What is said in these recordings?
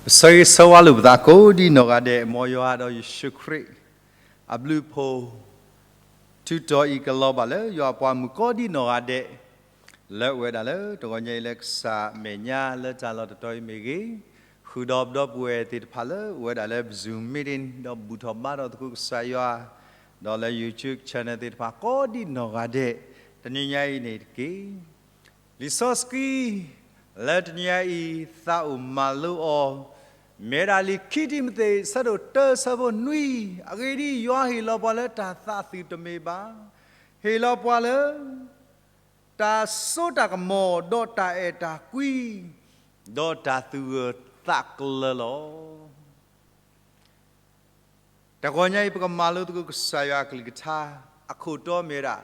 ပဆၢဂ့ၤဆၢဝါလိာ်ပသးကိးဒံနီၢ်ဂၤဒဲး, မ်ယွၤဒီးယ့ၣ်ၡူးခရံာ်အဘျုးအဖှိၣ် ထုးထီၣ်အံၤကလီၤဘၣ်လၢယွၤအပှၤမုၣ်ကိးဒံနီၢ်ဂၤဒဲး, လၢအဝဲဒၣ်လၢတဂီၤညါအံၤလၢကစၢ်အမဲာ်ညါလၢတၢ်လီၢ်တတီၤအံၤမ့ၢ်ဂ့ၤ, ဃုာ်ဒီးပဒီပုၢ်ဝဲၢ်သ့ၣ်တဖၣ်လၢအဝဲဒၣ်လၢ Zoom meeting ဒီးဘူၣ်ထီၣ်ဘါထီၣ်သကိးကစၢ်ယွၤ, ဒီးလၢ YouTube channel သ့ၣ်တဖၣ်ကိးဒံနီၢ်ဂၤဒဲး, တနံၤညါအံၤန့ၣ်တက့ၢ်. လံာ်စီဆှံ လၢတနံၤညါအံၤ သးအိၣ်မၤလိအီၤ, မ့ၢ်ဝဲဒၣ်လံာ်ခံတံၤမသ့း အဆၢဒိၣ်တၢ အဆၢဖိနွံ, အဂ့ၢ်ဒ်အံၤ, ယွၤဟ့ၣ်လီၤပှၤလၢတၢ်သးသုးတမ့ၢ်ဘၣ်, ဟ့ၣ်လီၤပှၤလၢ တၢ်စိတၢ်ကမီၤ, ဒီးတၢ်အဲၣ်တၢ်ကွံ, ဒီးတၢ်သူၣ်ဂၢၢ်သးကျၢၤလီၤ. တဂီၤညါအံၤ ပကမၤလိသကိးကစၢ်ယွၤအကလုၢ်ကထါ အခိၣ်တီမ့ၢ်ဝဲဒၣ်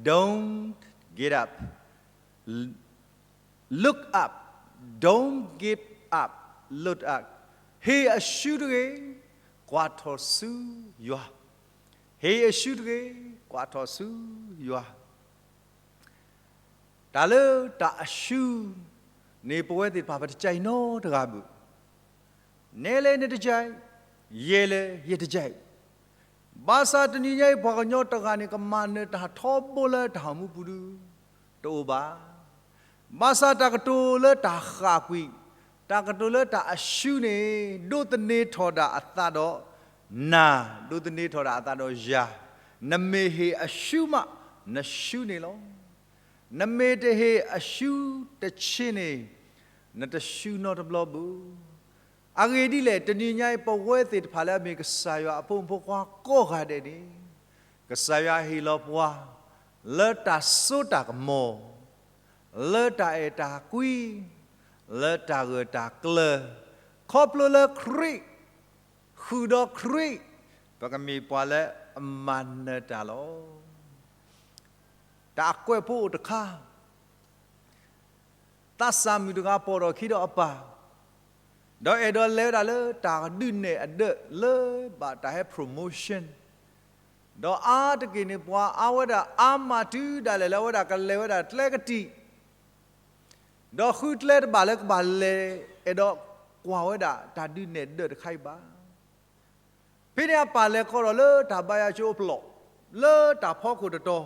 Don't get up, look up, don't give up, look up, ဟ့ၣ်အၡူတဂ့ၤ, ကွၢ်ထီၣ်ဆူယွၤ, ဟ့ၣ်အၡူတဂ့ၤ, ကွၢ်ထီၣ်ဆူယွၤ. တၢ်လၢတၢ်အၡူန့ၣ် ပဝဲသ့ၣ်တဖၣ် ပတကဲအံၤနီတဂၤဘၣ်. နဲလဲၣ်နတကဲအံၤ, ယဲလဲၣ်ယတကဲအံၤ, ဘၣ်ဆၣ်တနံၤညါအံၤ ပှၤကညီတဂၤန့ၣ် ကမၤနၢၤတၢ်ထီဘိလၢတၢ်အိၣ်မူပူၤဒုး တအိၣ်ဘၣ်. ဘၣ်ဆၣ်တၢ်ကတိၤလၢတၢ်ဃၣ်ကွံာ်, တၢ်ကတိၤလၢတၢ်အၡူန့ၣ် ဒိးသန့ၤထီၣ်ဒၣ်အသးဒီးနၤ, ဒိးသန့ၤထီၣ်ဒၣ်အသးဒီးယၤ, နမ့ၢ်ဟ့ၣ်အၡူမး နၡူန့ၣ်လီၤ. နမ့ၢ်တဟ့ၣ်အၡူတဆ့န့ၣ် နတၡူနီတဘျီဘၣ်. အဂ့ၢ်ဒ်လဲၣ်, တနံၤညါအံၤ ပဝဲသ့ၣ်တဖၣ်လၢအမ့ၢ်ကစၢ်ယွၤအဖိမုၣ်ဖိခွါကိးဂၤဒဲးန့ၣ်, ကစၢ်ယွၤဟ့ၣ်လီၤပှၤ လၢတၢ်စိတၢ်ကမီၤ, လၢတၢ်အဲၣ်တၢ်ကွံ, လၢတၢ်ဂၢၢ်တၢ်ကျၢၤ, ခီဖျိလၢခရံာ်, ဃုာ်ဒီးခရံာ်, ပကမ့ၢ်ပှၤလၢအမၤနၢၤတၢ်လီၤ. တၢ်အကွဲးဖိအိၣ်တခါ, သးစၢ်မုၣ်တဂၤပိာ်ထီၣ်ခံဒီးအပၢ်, ဒီးအဲၣ်ဒိးလဲၤဝဲဒၣ်လၢတၢ်ဒုးနဲၣ်အဒၢးလၢဘၣ်တၢ်ဟဲ promotion, ဒီးအါတက့ၢ်န့ၣ် ပှၤအါဝဲဒၣ်အါမးတုၤဒၣ်လဲာ်လၢအဝဲဒၣ်ကလဲၤဝဲဒၣ်ကျဲကတံာ်, ဒီးဃုကျဲတဘၣ်လၢကဘၣ်လဲၤ, အဲၣ်ဒိးကွၢ်ဝဲဒၣ်တၢ်ဒုးနဲၣ်ဒၢးတခါအံၤဘၣ်. ဖဲန့ၣ်အပၢ်လဲၤကိးထီၣ်လၢတၢ်ဘါယွၤကၠိအပျီၢ်, လၢတၢ်ဖီခိၣ်တတီၤ,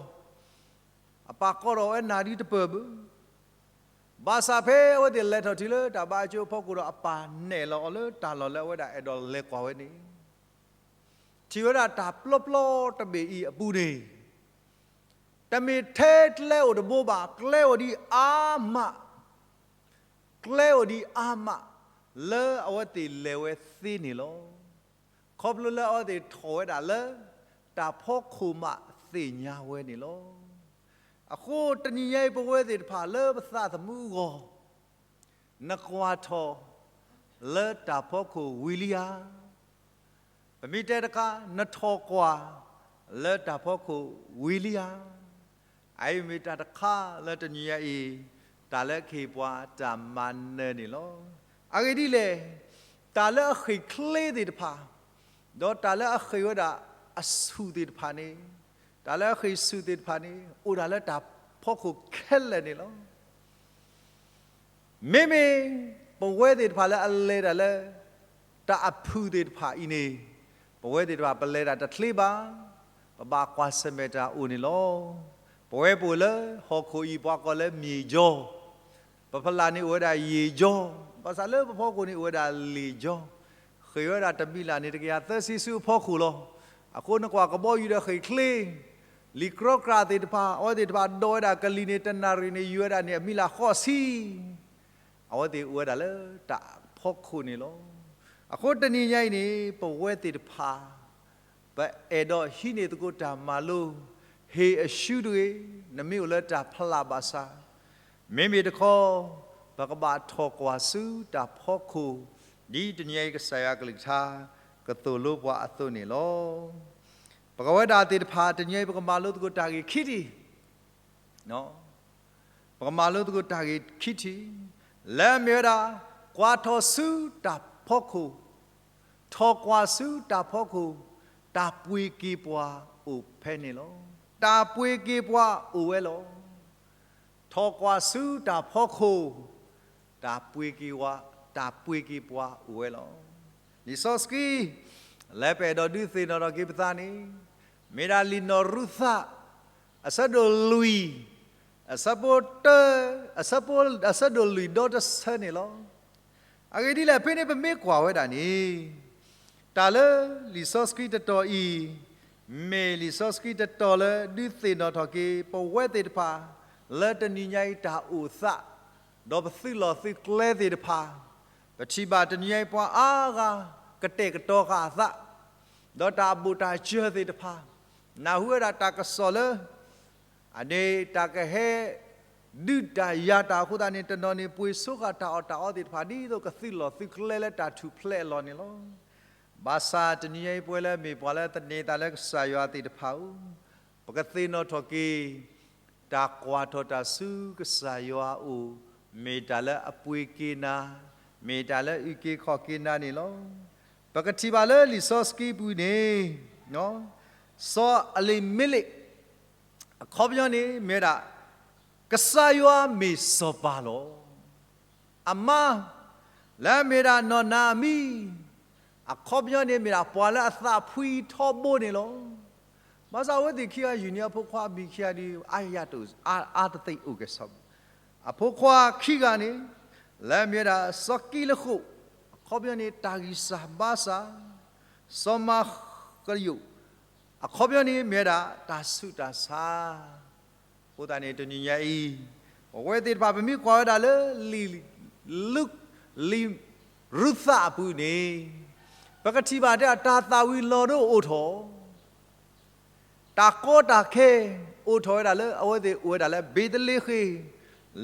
အပၢ်ကိးထီၣ်ဝဲနၤဒ်တပၢၢ်ဘၣ်. ဘၣ်ဆၣ်ဖဲအဝဲသ့ၣ်လဲၤထီၣ်တုၤလၢတၢ်ဘါယွၤကၠိအဖီခိၣ်ဒီး အပၢ်နဲၣ်လီၤအီၤလၢတၢ်လီၢ်လၢအဝဲဒၣ်အဲၣ်ဒိးလဲၤကွၢ်ဝဲန့ၣ်, ထံၣ်ဝဲဒၣ်တၢ်ပျီပျီတဘ့ၣ်အံၤအပူၤန့ၣ်, တမ့ၢ်ထဲကျဲအိၣ်တဘိဘၣ်, ကျဲအိၣ်ဒံးအါမး, ကျဲအိၣ်ဒံးအါမး, လၢအဝဲသ့ၣ်လဲၤဝဲသ့န့ၣ်လီၤ. ခီဖျိလၢအဝဲသ့ၣ်ထီၣ်ဝဲဒၣ်လၢ တၢ်ဖီခိၣ်မးသ့ၣ်ညါဝဲန့ၣ်လီၤ. အဃိတနံၤညါအံၤ ပဝဲသ့ၣ်တဖၣ်လၢပသးသမူအဂီၢ်, နကွၢ်ထီၣ်လၢတၢ်ဖီခိၣ်ဝံၤလံဧါ. ပမ့ၢ်တဲတခါ, နထီၣ်ကွၢ်လၢတၢ်ဖီခိၣ်ဝံၤလံဧါ. အအံၤမ့ၢ်တၢ်တခါလၢတနံၤညါအံၤ, တၢ်လၢကဟ့ၣ်ပှၤတၢ်မၤနၢၤန့ၣ်လီၤ. အဂ့ၢ်ဒ်လဲၣ်, တၢ်လၢအဃ့ၢ်ချ့သ့ၣ်တဖၣ်, ဒီးတၢ်လၢအဃ့ၢ်ဝဲဒၣ်အဆူၣ်သ့ၣ်တဖၣ်န့ၣ်, တၢ်လၢအဃ့ၢ်ဆူၣ်သ့ၣ်တဖၣ်န့ၣ် အိၣ်ဒၣ်လၢတၢ်ဖီခိၣ်ခဲလၢာ်န့ၣ်လီၤ. မ့မ့ၢ်ပဝဲသ့ၣ်တဖၣ်လၢအလဲၤတၢ်လၢ တၢ်အဖုၣ်သ့ၣ်တဖၣ်အံၤန့ၣ်, ပဝဲသ့ၣ်တဖၣ်ပလဲၤတၢ်တချ့ဘၣ်, ပဘၣ်ကွၢ်ဆၢၣ်မဲာ်တၢ်အိၣ်န့ၣ်လီၤ. ပဝဲပအိၣ်လၢဟီၣ်ခိၣ်အံၤ ပှၤကိးလၢမြေကၠီ, ပဖီလာ်န့ၣ်အိၣ်ဝဲဒၣ်ရေကၠီ, ဘၣ်ဆၣ်လၢပဖီခိၣ်န့ၣ်အိၣ်ဝဲဒၣ်လေကၠီ, ဃ့ၢ်ဝဲဒၣ်တမံးလးန့ၣ် တကယၤသၢဆံဆူအဖီခိၣ်လီၤ. အဃိနကွၢ်ကဘီယူၤဒီးဃ့ၢ်ချ့, လံာ်ကြီကြာ်သ့ၣ်တဖၣ်, အဝဲသ့ၣ်တဖၣ်ဒိးဝဲဒၣ်ကလံၤန့ၣ် တနၣ်ရံၣ်န့ၣ် ယူၤဝဲဒၣ်န့ၣ် အမံးလးဃိးဆံ အဝဲသ့ၣ်အိၣ်ဝဲဒၣ်လၢတၢ်ဖီခိၣ်န့ၣ်လီၤ. အဃိတနံၤညါအံၤန့ၣ် ပဝဲသ့ၣ်တဖၣ် ပအဲၣ်ဒိးဟံးန့ၢ်သကိးတၢ်မၤလိ, ဟ့ၣ်အၡူတဂ့ၤ, နမ့ၢ်အိၣ်လၢတၢ်ဖီလာ်ဘၣ်ဆၣ်, မ့မ့ၢ်တခီ ပကဘၣ်ထီၣ်ကွၢ်ဆူတၢ်ဖီခိၣ်, ဒ်တနံၤညါအံၤကစၢ်ယွၤအကလုၢ်ကထါ ကသိၣ်လိပှၤအသိးန့ၣ်လီၤ. ပကဝဲဒၣ်သ့ၣ်တဖၣ် တနံၤညါအံၤ ပကမၤလိသကိးတၢ်ဂ့ၢ်ခံထံၣ် ပကမၤလိသကိးတၢ်ဂ့ၢ်ခံထံၣ်, လၢအမ့ၢ်ဝဲဒၣ် ကွၢ်ထီၣ်ဆူတၢ်ဖီခိၣ်, ထီၣ်ကွၢ်ဆူတၢ်ဖီခိၣ်, တၢ်ပှ့ၤက့ၤပှၤအိၣ်ဖဲန့ၣ်လီၤ. တၢ်ပှ့ၤက့ၤပှၤအိၣ်ဝဲလီၤ. ထီၣ်ကွၢ်ဆူတၢ်ဖီခိၣ်, တၢ်ပှ့ၤက့ၤဝဲ, တၢ်ပှ့ၤက့ၤပှၤအိၣ်ဝဲလီၤ. လံာ်စီဆှံ လၢပအဲၣ်ဒိးဒုးသ့ၣ်နီၣ်ထီၣ်က့ၤပသးန့ၣ် မ့ၢ်ဒၣ်လံာ်နီၢ်ရူၤသး အဆၢဒိၣ်လွံၢ် အဆၢဖိတၢ အဆၢဖိ အဆၢဒိၣ်လွံၢ်ဒီတဆၢန့ၣ်လီၤ. အဂ့ၢ်ဒ်လဲၣ် ဖဲန့ၣ်ပမ့ၢ်ကွၢ်ဝဲဒၣ်န့ၣ် တၢ်လၢလံာ်စီဆှံတတီၤအံၤ မ့ၢ်လံာ်စီဆှံတတီၤလၢဒုးသ့ၣ်နီၣ်ထီၣ်က့ၤ ပဝဲသ့ၣ်တဖၣ် လၢတနံၤညါအံၤတၢ်အိၣ်သး ဒီးပသုးလီၢ်သုးကျဲသ့ၣ်တဖၣ် ပထံၣ်ဘၣ်တနံၤညါအံၤပှၤအါဂၤ ကတဲာ်ကတီၤဃာ်အသး ဒီးတၢ်အဘူးတၢ်စၢၤသ့ၣ်တဖၣ် နၢ်ဟူဝဲဒၣ်တၢ်ကစီၣ်လၢ အန့ၣ်တၢ်ကဟဲ ဒုးတၢ်ယၤတၢ်အဃိသတးန့ၣ် တနီၤန့ၣ်ပှ့ၤဆိဃာ်တၢ်အီၣ်တၢ်အီသ့ၣ်တဖၣ် ဒ်သိးကသုးလီၢ်သုးကျဲလၢတၢ်ထူၣ်ဖျဲးအလီၢ်န့ၣ်လီၤ. ဘၣ်ဆၣ်တနံၤညါအံၤပဝဲလၢမ့ၢ်ပှၤလၢသန့ၤသးလၢကစၢ်ယွၤသ့ၣ်တဖၣ်ဧၢ, ပကသ့ၣ်နီၣ်ထီၣ်က့ၤ တၢ်ကွၢ်ထီၣ်တၢ်ဆူကစၢ်ယွၤအအိၣ် မ့ၢ်တၢ်လၢအပှ့ၤက့ၤနၤ, မ့ၢ်တၢ်လၢအုၣ်က့ၤခီၣ်က့ၤနၤန့ၣ်လီၤ. ပကထံၣ်ဘၣ်လၢလံာ်စီဆှံပူၤန့ၣ် စီၤအလံၤမ့လ့း အခီပညီန့ၣ် မ့ၢ်ဝဲဒၣ် ကစၢ်ယွၤမ့ၢ်စီၤပၤလီၤ. အမါ လၢအမ့ၢ်ဒၣ်နီၢ်နၤအမံၤ အခီပညီန့ၣ် မ့ၢ်ဒၣ်ပှၤလၢအသးဖှံထီဘိန့ၣ်လီၤ. ဘၣ်ဆၣ်အဝဲသ့ၣ်ခံဂၤယူၢ်န့ၣ် အဖိခွါအမံၤခံဂၤဒီး အါယၤတအိၣ် အါတသ့ၣ်အိၣ်ကဲၣ်ဆိး, အဖိခွါခံဂၤန့ၣ် လၢအမ့ၢ်ဝဲဒၣ်စီၤကံလဃိၣ် အခီပညီန့ၣ် တၢ်ဂံၢ်စၢ်ဘါစၢ်, စီၤမၤကယိၣ် အခီပညီန့ၣ် မ့ၢ်ဝဲဒၣ်တၢ်ဆူးတၢ်ဆါ အဃိသတးန့ၣ် တနံၤညါအံၤ ပဝဲသ့ၣ်တဖၣ် ပမ့ၢ်ကွၢ်ဝဲဒၣ်လၢ လံာ် လံာ်ရူၤသးအပူၤန့ၣ် ပကထံၣ်ဘၣ်တဲ တၢ်သၣ်ဝံၤလီၤဒိအိၣ်ထီၣ်, တၢ်ကီတၢ်ခဲအိၣ်ထီၣ်ဝဲဒၣ်လၢ အဝဲသ့ၣ်အိၣ်ဝဲဒၣ်လၢ ဘ့းသလ့ဃ့ၣ်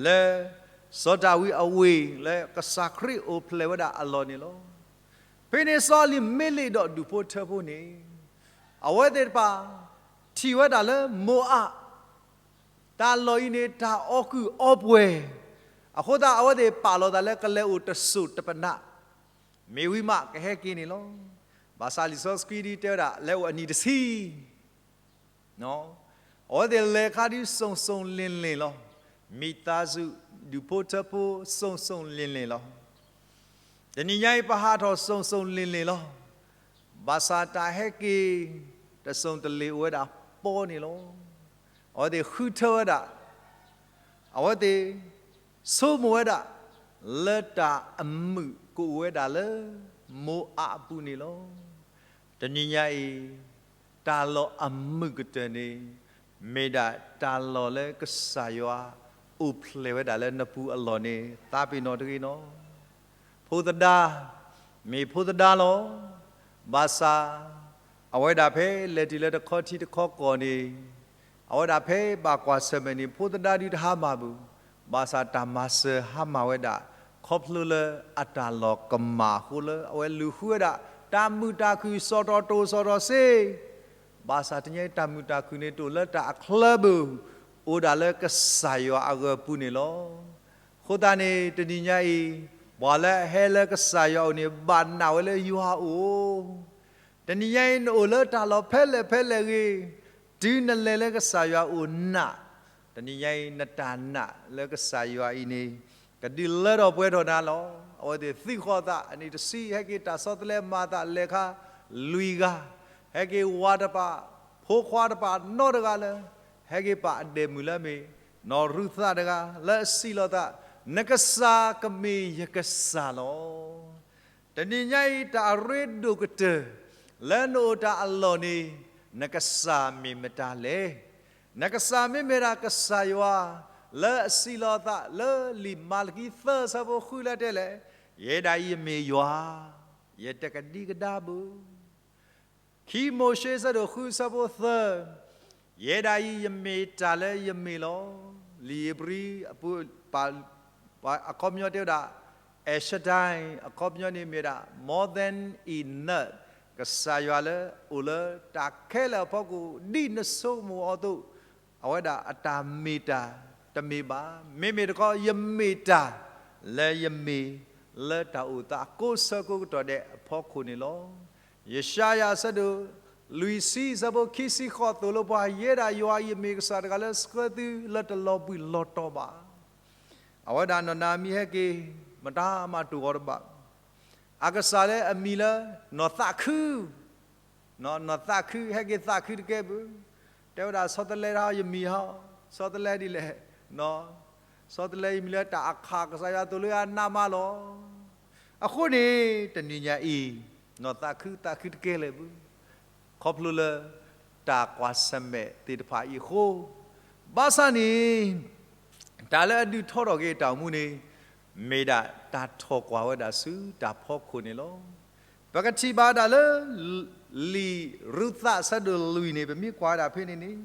လၢ စီၤဒၤဝံးအဝ့ၢ် လၢကစၢ်ခရံာ်အိၣ်ဖျဲၣ်ဝဲဒၣ်အလီၢ်န့ၣ်လီၤ. ဖဲန့ၣ်စီၤအလံၤမ့လ့းဒီးဒူၣ်ဖိထၢဖိန့ၣ် အဝဲသ့ၣ်တဖၣ် ထံၣ်ဝဲဒၣ်လၢမိၤအး တၢ်လီၢ်အံၤန့ၣ် တၢ်အီၣ်ကုၢ်အီပှဲၤ, အဃိသတး အဝဲသ့ၣ်ပာ်လီၤသးလၢကလဲၤအိၣ်တစိၢ်တပနၢ်, မ့ၢ်ဝံၤမးကဟဲက့ၤန့ၣ်လီၤ. ဘၣ်ဆၣ်လံာ်စီဆှံဒ်တဲဝဲဒၣ် လဲၤအိၣ်အနံၣ်တဆံ အဝဲသ့ၣ်လဲၤခါဒ်စုံစုံလ့ၢ်လ့ၢ်လီၤ. မိသားစု ဒူၣ်ဖိထၢဖိ စုံစုံလ့ၢ်လ့ၢ်လီၤ. တနံၤညါအံၤ ပဟးထီၣ်စုံစုံလ့ၢ်လ့ၢ်လီၤ. ဘၣ်ဆၣ်တၢ်ဟဲက့ၤ တစုံတလ့ၢ်အိၣ်ဝဲဒၣ်ပီန့ၣ်လီၤ. အဝဲသ့ၣ်ဃုထၢဝဲဒၣ် အဝဲသ့ၣ် ဆိကမိၣ်ဝဲဒၣ် လၢတၢ်အမုာ်ကအိၣ်ဝဲဒၣ်လၢ မိၤအးအပူၤန့ၣ်လီၤ. တနံၤညါအံၤ တၢ်လီၢ်အမုာ်ကတၢၢ်န့ၣ် မ့ၢ်ဒၣ်တၢ်လီၢ်လၢကစၢ်ယွၤအိၣ်ဖျဲၣ်ဝဲဒၣ်လၢနပူၤအလီၢ်န့ၣ် သးပ့ၤနီၣ်တဂ့ၤနီၤ. ဖိသဒါ မ့ၢ်ဖိသဒါလီၤ. ဘၣ်ဆၣ် အဝဲဒၣ်ဖဲလဲၤတုၤလၢတခီထံတခီကီၢ်န့ၣ် အဝဲဒၣ်ဖဲဘၣ်ကွၢ်ဆၢၣ်မဲာ်န့ၣ် ဖိသဒါဒုးတဟါမၢ်ဘၣ်. ဘၣ်ဆၣ်တၢ်မၤစၢၤဟါမၢ်ဝဲဒၣ် ခီဖျိလၢအတၢ်လီၤကမၣ်အဃိလၢ အဝဲလူၤဃုဝဲဒၣ် တၢ်မုာ်တၢ်ခုၣ်စီၣ်ထီၣ်တိၢ်စီၣ်ထီၣ်စ့, ဘၣ်ဆၣ်တနံၤညါအံၤ တၢ်မုာ်တၢ်ခုၣ်န့ၣ် တအိၣ်လၢတၢ်အချၢဘၣ်, အိၣ်ဒၣ်လၢကစၢ်ယွၤအဂၢၢ်ပူၤန့ၣ်လီၤ. အဃိသတးန့ၣ် တနံၤညါအံၤ ပှၤလၢအဟဲလၢကစၢ်ယွၤအအိၣ်န့ၣ် ဘၣ်နာ်ဝဲလၢယွၤအအိၣ် တနံၤညါအံၤ နအိၣ်လၢတၢ်လီၢ်ဖဲလဲၣ်ဖဲလဲၣ်ဂ့ၤ, တုၤနလဲၤလၢကစၢ်ယွၤအအိၣ်နး, တနံၤညါအံၤ နတၢ်နာ်လၢကစၢ်ယွၤအံၤန့ၣ် ကဒုးလၢထီၣ်ပှဲၤထီၣ်နၤလီၤ. အဝဲသ့ၣ်သံဃီၤသး အနံၣ်တဆံ ဟဲက့ၤတၢ်ဆီတလဲမၤသးလဲၤခါလွံၢ်ဂၤ, ဟဲက့ၤဝၤတပာ်, ဖိခွါတပာ်နီတဂၤလၢ ဟဲက့ၤပာ်အဒဲးမုၢ်လၢအမ့ၢ် နီၢ်ရူၤသးတဂၤ လၢအစံးလီၤသး, နကစၢ်ကမ့ၢ်ယကစၢ်လီၤ. တနံၤညါအံၤ တၢ်အရ့ဒိၣ်ကတၢၢ် လၢနအိၣ်တၢ်အလီၢ်န့ၣ် နကစၢ်မ့ၢ်မတၤလဲၣ်. နကစၢ်မ့မ့ၢ်ဒၣ်ကစၢ်ယွၤ လၢအစံးလီၤသးလၢလံာ်မၤလကံသၢဆၢဖိဃုလၢတဲလဲၣ်, ယဲဒၣ်အံၤယမ့ၢ်ယွၤ, ယတကဒံကဒါဘၣ်. ခံမိၤၡ့ဆၢဒိၣ်ဃုဆၢဖိသၢ, ယဲဒၣ်အံၤယမ့ၢ်တၢ်လၢယမ့ၢ်လီၤ. လံာ်ဧ့ၤဘြံၤ အခီပညီတဲဝဲဒၣ် El Shaddai အခီပညီန့ၣ်မ့ၢ်ဒၣ် more than enough ကစၢ်ယွၤလၢအိၣ်လၢတၢ်ခဲလၢာ်အဖီခိၣ် ဒ်နဆိကမိၣ်အသိး အဝဲဒၣ်အတၢ်မ့ၢ်တၢ်တမ့ၢ်ဘၣ်. မ့မ့ၢ်တခီ ယမ့ၢ်တၢ်လၢယမ့ၢ် လၢတၢ်အိၣ်သးကိးဆၢကိးကတီၢ်ဒဲးအဖီခိၣ်န့ၣ်လီၤ. ယၡါယၤအဆၢဒိၣ်လွံၢ်ဆံ အဆၢဖိခံဆံဃိးသိၣ်လိပှၤ, ယဲဒၣ်ယွၤအံၤ ယမ့ၢ်ကစၢ်တဂၤလၢဆှၢသုလၢတလီၤဘှံးလီၤတီၤဘၣ်. အဝဲဒၣ်နီၢ်နၤမံၤဟဲက့ၤ မတၤမၤတူၢ်ဂီၤတဘၣ်. အကစၢ်လၢအမံၤလၢ နီၢ်သးခု, နီၢ်သးခု ဟဲက့ၤသးခုတကဲဘၣ်. တဲဝဲဒၣ်ဆီတလဲတၢ်ယမံၤဟီ, ဆီတလဲဒ်လဲၣ်, ဆီတလဲယမံၤလၢတၢ်အခး ကစၢ်ယွၤသိၣ်လိယၤနးမးလီၤ. အဃိန့ၣ် တနံၤညါအံၤ နီၢ်သးခုသးခုတကဲလၢၤဘၣ်. ခီဖျိလၢ တၢ်ကွၢ်ဆၢၣ်မဲာ်သ့ၣ်တဖၣ်အံၤအဃိ, ဘၣ်ဆၣ်န့ၣ် တၢ်လၢအဒုးထီထီၣ်က့ၤတၢ်အိၣ်မူန့ၣ် မ့ၢ်ဒၣ်တၢ်ထီၣ်ကွၢ်ဝဲဒၣ်ဆူတၢ်ဖီခိၣ်န့ၣ်လီၤ. ပကထံၣ်ဘၣ်ဒၣ်လၢ လံာ်ရူၤသးဆၢဒိၣ်လွံၢ်န့ၣ် ပမ့ၢ်ကွၢ်ဝဲဒၣ်ဖဲန့ၣ်န့ၣ်,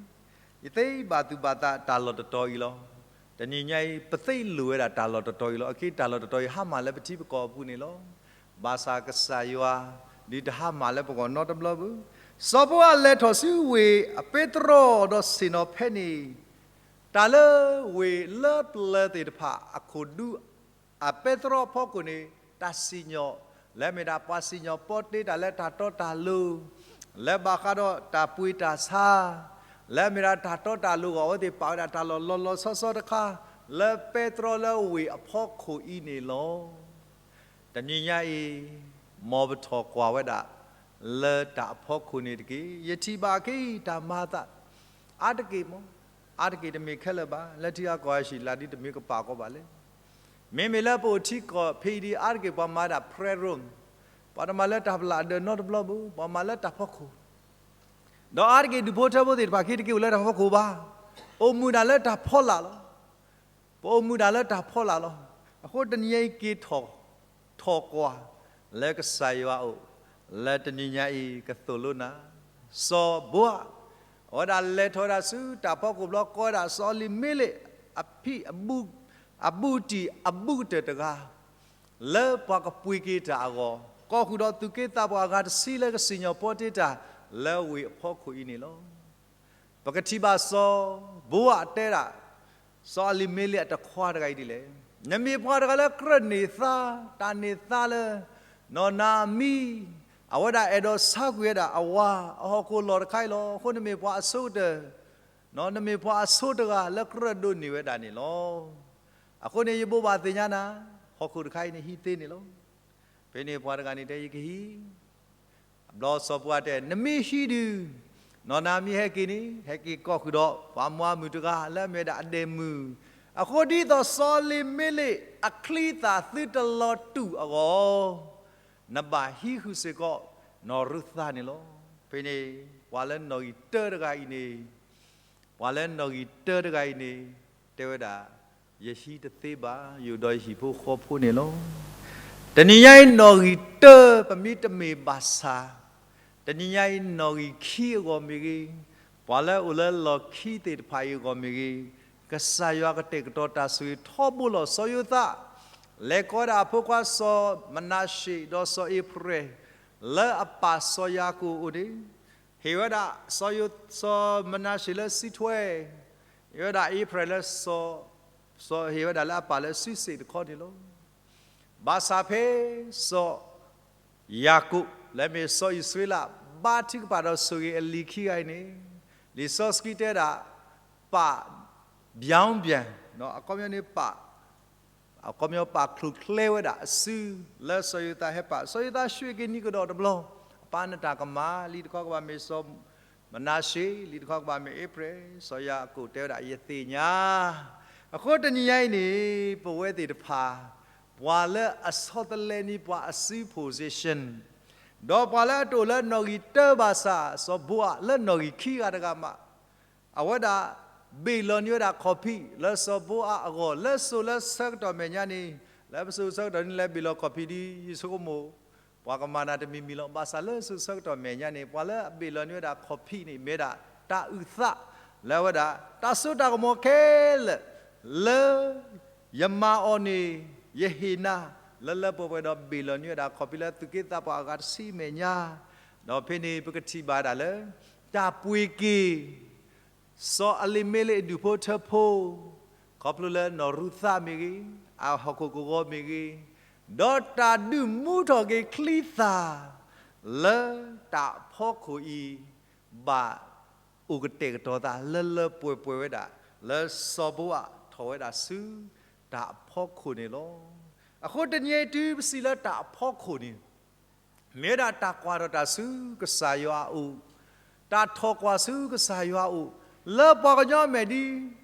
ယသ့ဘၣ်သူၣ်ဘၣ်သးတၢ်လီၢ်တတီၤအံၤလီၤ. တနံၤညါအံၤ ပသ့လိာ်ဝဲဒၣ်တၢ်လီၢ်တတီၤအံၤလီၤ. အက့တၢ်လီၢ်တတီၤအံၤ ဟါမၢ်လၢပထံပကီၢ်အပူၤန့ၣ်လီၤ. ဘၣ်ဆၣ်ကစၢ်ယွၤ ဒုးတဟါမၢ်လၢပဂီၢ်နီတဘျီဘၣ်. စီၤဘိအးလဲၤထီၣ်ဆူဝ့ၢ်အပဲတြီဒီးဆ့ၣ်နီၤဖဲန့ၣ်, တၢ်လၢဝ့ၢ်လၢပျၢၤသ့ၣ်တဖၣ်အခိၣ်ဒူ အပဲတြီဖီခိၣ်န့ၣ် တၢ်စံၣ်ညီၣ်, လၢမ့ၢ်ဒၣ်ပှၤစံၣ်ညီၣ်ပီတ့တၢ်လၢတၢ်တီတၢ်လိၤ, လၢဘၣ်ဃးဒီးတၢ်ပှ့ၤတၢ်ဆါ, လၢမ့ၢ်ဒၣ်တၢ်တီတၢ်လိၤအဂီၢ် အဝဲသ့ၣ်ပာ်ဝဲဒၣ်တၢ်လီၢ်လီၤလီၤဆီဆီတခါ လၢပဲတြီလၢဝ့ၢ်အဖီခိၣ်အံၤန့ၣ်လီၤ. တနံၤညါအံၤ မ်ပထီၣ်ကွၢ်ဝဲဒၣ် လၢတၢ်အဖီခိၣ်န့ၣ်တက့ၢ်. ယထံၣ်ဘၣ်က့ၤတၢ်မၤအသး အါတက့ၢ်မး, အါတက့ၢ်တမ့ၢ်ခဲလၢာ်ဘၣ်, လၢထံဂၤကီၢ်ဂၤဟံၣ်လၢဒ်တမ့ၢ်ကပာ်ကီဘၣ်လဲၣ်. မ့မ့ၢ်လၢပအိၣ်ထံကီၢ်ဖဲအံၤဒ်အါတက့ၢ် ပှၤမၤဒၣ် prayer room, ပှၤတမၤလၢတၢ်ဖျးဒၢးနီတဘျီဘၣ်, ပှၤမၤလၢတၢ်ဖီခိၣ်, ဒီးအါတက့ၢ်ဒူၣ်ဖိထၢဖိသ့ၣ်တဖၣ် က့ၤတက့ၤအိၣ်လၢတၢ်ဖီခိၣ်ဘၣ်, အိၣ်မုာ်ဒၣ်လၢတၢ်ဖီလာ်လီၤ. ပအိၣ်မုာ်ဒၣ်လၢတၢ်ဖီလာ်လီၤ. အဃိတနံၤညါအံၤက့ၤထီၣ်ကွၢ် လၢကစၢ်ယွၤအအိၣ် လၢတနံၤညါအံၤကသိၣ်လိနၤ, စီၤဘိအး, အဝဲဒၣ်လဲၤထီၣ်ဝဲဒၣ်ဆူတၢ်ဖီခိၣ်ဘျီ ကိးဝဲဒၣ်စီၤအလံၤမ့လ့း အဖံ အဘူး အဘူးကတၢၢ်တဂၤ လၢပှၤကပှ့ၤက့ၤတၢ်အဂီၢ်, ကိးဃုာ်ဒီးသူၣ်က့သးပှၢ်အဂၤတဆံလၢကစံၣ်ညီၣ်ပီတ့တၢ် လၢဝ့ၢ်အဖီခိၣ်အံၤန့ၣ်လီၤ. ပကထံၣ်ဘၣ်စီၤဘိအးတဲဒၣ် စီၤအလံၤမ့လ့းအတခွါတဂၤအံၤဒ်လဲၣ်, နမ့ၢ်ပှၤတဂၤလၢကြၢးန့ၢ်သါ, တၢ်န့ၢ်သါလၢ နီၢ်နၤအမံၤ, အဝဲဒၣ်အဲၣ်ဒိးဆါကွံာ်ဝဲဒၣ်အဝၤ အဟီၣ်ခိၣ်လီၢ်တခါအံၤလီၤ. အဃိနမ့ၢ်ပှၤအဆိကတၢၢ်, နမ့ၢ်ပှၤအဆိတဂၤလၢကြၢးဒိးန့ၢ်ဝဲဒၣ်န့ၣ်လီၤ. အဃိန့ၣ်ယဘိးဘၣ်သ့ၣ်ညါနၤ, ဟီၣ်ခိၣ်တခါအံၤန့ၣ်ဟံးသ့န့ၣ်လီၤ. ဖဲန့ၣ်ပှၤတဂၤန့ၣ်တဲ ယကဟံး အဘျီစီၤဘိအးတဲ နမ့ၢ်ဟံးဒုး, နီၢ်နၤမံၤဟဲက့ၤန့ၣ် ဟဲက့ၤကိးဃုာ်ဒီးပှၤမုၢ်အါမုၢ်တဂၤ လၢအမ့ၢ်ဝဲဒၣ်အဒဲးမုၢ်, အဃိဒ်သိးစီၤအလံၤမ့လ့းအချံသၣ်သုတလီၤတူာ်အဂီၢ်, နဘၣ်ဟံးဃုာ်စ့ၢ်ကီး နီၢ်ရူၤသးန့ၣ်လီၤ. ဖဲန့ၣ် ပှၤလၢနီၣ်ဂံၢ်တၢတဂၤအံၤန့ၣ် ပှၤလၢနီၣ်ဂံၢ်တၢတဂၤအံၤန့ၣ် တဲဝဲဒၣ်, ယဟံးတသ့ဘၣ်, ယအိၣ်ဒီးယဟံၣ်ဖိဃီဖိန့ၣ်လီၤ. တနံၤညါအံၤနီၣ်ဂံၢ်တၢ ပမ့ၢ်တမ့ၢ်ဘၣ်ဆၣ်, တနံၤညါအံၤနီၣ်ဂံၢ်ခံအဂီၢ်မ့ၢ်ဂ့ၤ, ပှၤလၢအိၣ်လၢလီၢ်ခံသ့ၣ်တဖၣ်အံၤအဂီၢ်မ့ၢ်ဂ့ၤ, ကစၢ်ယွၤကတဲာ်ကတီၤတၢ်ဆိၣ်ဂ့ၤထီဘိလီၤ. စီၤယိၤသး လဲၤကိးဝဲဒၣ်အဖိခွါစီၤမနၤၡ့ဒီးစီၤအ့ဖရဲၣ် လၢအပၢ်စီၤယၤကိာ်အအိၣ်န့ၣ်, ဟ့ၣ်ဝဲဒၣ် စီၤမနၤၡ့လၢစုထွဲ, ဟ့ၣ်ဝဲဒၣ်အ့ဖရဲၣ်လၢ စီၤ ဟ့ၣ်ဝဲဒၣ်လၢအပၢ်လၢစုစ့ၣ်တခီန့ၣ်လီၤ. ဘၣ်ဆၣ်ဖဲ စီၤယၤကိာ် လၢအမ့ၢ်စီၤအံၣ်စရ့လး ဘါထုကဖၣ်ဒီးဆိၣ်ဂ့ၤအလံၤခံဂၤအံၤန့ၣ်, လံာ်စီဆှံတဲဒၣ် ပာ် ပြောင်းပြန်, အခီပညီန့ၣ် ပာ် အခီပညီပာ်ချိၣ်ချ့ဝဲဒၣ်အစု လၢစီၤယိၤသးဟဲပာ်, စီၤယိၤသးဆှံက့ၤနံၤကဒီးတဘျီ, အပၢ်နတၢ်ကမၣ်, လံာ်တခီကဘၣ်မ့ၢ်စီၤမနၤၡ့, လံာ်တခီကဘၣ်မ့ၢ်အ့ဖရဲၣ်, စီၤယၤကိာ်တဲဝဲဒၣ် ယသ့ၣ်ညါ. အဃိတနံၤညါအံၤန့ၣ် ပဝဲသ့ၣ်တဖၣ် ပှၤလၢအဆီတလဲန့ၢ်ပှၤအစု position, ဒီးပှၤလၢအတအိၣ်လၢနီၣ်ဂံၢ်တၢဘၣ်ဆၣ် စီၤဘိအးလၢနီၣ်ဂံၢ်ခံဂၤတဂၤမး အဝဲဒၣ် ဘ့ၣ်လီၤန့ၢ်ဝဲဒၣ်ခီၣ်ဖံး လၢစီၤဘိအးအဂီၢ် လၢစိၤလၢဆၢကတီၢ်မဲာ်ညါန့ၣ်, လၢပစိၤဆၢကတီၢ်န့ၣ် လဲၤဘ့ၣ်လီၤခီၣ်ဖံးဒ်ယဆိကမိၣ်, ပှၤကမၤနၤတမံၤမံၤလီၤ. ဘၣ်ဆၣ်လၢစိၤဆၢကတီၢ်မဲာ်ညါန့ၣ် ပှၤလၢအဘ့ၣ်လီၤန့ၢ်ဝဲဒၣ်ခီၣ်ဖံးန့ၣ် မ့ၢ်ဝဲဒၣ်တၢ်အုၣ်သး လၢအဝဲဒၣ် တၢ်စိတၢ်ကမီၤခဲလၢာ် လၢ ယမၤအီၤန့ၣ် ယဟ့ၣ်နၤ လၢလၢပှဲၤပှဲၤဒီးဘ့ၣ်လီၤန့ၢ်ဝဲဒၣ်ခီၣ်ဖံးလၢသူၣ်က့သးပှၢ်အဂၤတဆံမဲာ်ညါ, ဒီးဖဲန့ၣ်ပကထံၣ်ဘၣ်ဒၣ်လၢ တၢ်ပှ့ၤက့ၤ စီၤအလံၤမ့လ့းအဒူၣ်ဖိထၢဖိ, ခီဖျိလၢနီၢ်ရူၤသးမ့ၢ်ဂ့ၤ, အဟီၣ်ခိၣ်ကဝီၤမ့ၢ်ဂ့ၤ, ဒီးတၢ်ဒုးမူထီၣ်က့ၤချံသၣ် လၢတၢ်အဖီခိၣ်အံၤ ဘၣ်အိၣ်ကတဲာ်ကတီၤသးလၢလၢပှဲၤပှဲၤဝဲဒၣ် လၢစီၤဘိအးထီၣ်ဝဲဒၣ်ဆူ တၢ်အဖီခိၣ်န့ၣ်လီၤ. အဃိတနံၤအံၤတုၤပစံးလၢတၢ်အဖီခိၣ်န့ၣ် မ့ၢ်ဝဲဒၣ်တၢ်ကွၢ်ထီၣ်တၢ်ဆူကစၢ်ယွၤအအိၣ်, တၢ်ထီၣ်ကွၢ်ဆူကစၢ်ယွၤအအိၣ်, လၢပှၤကညီအမဲာ်ဒုး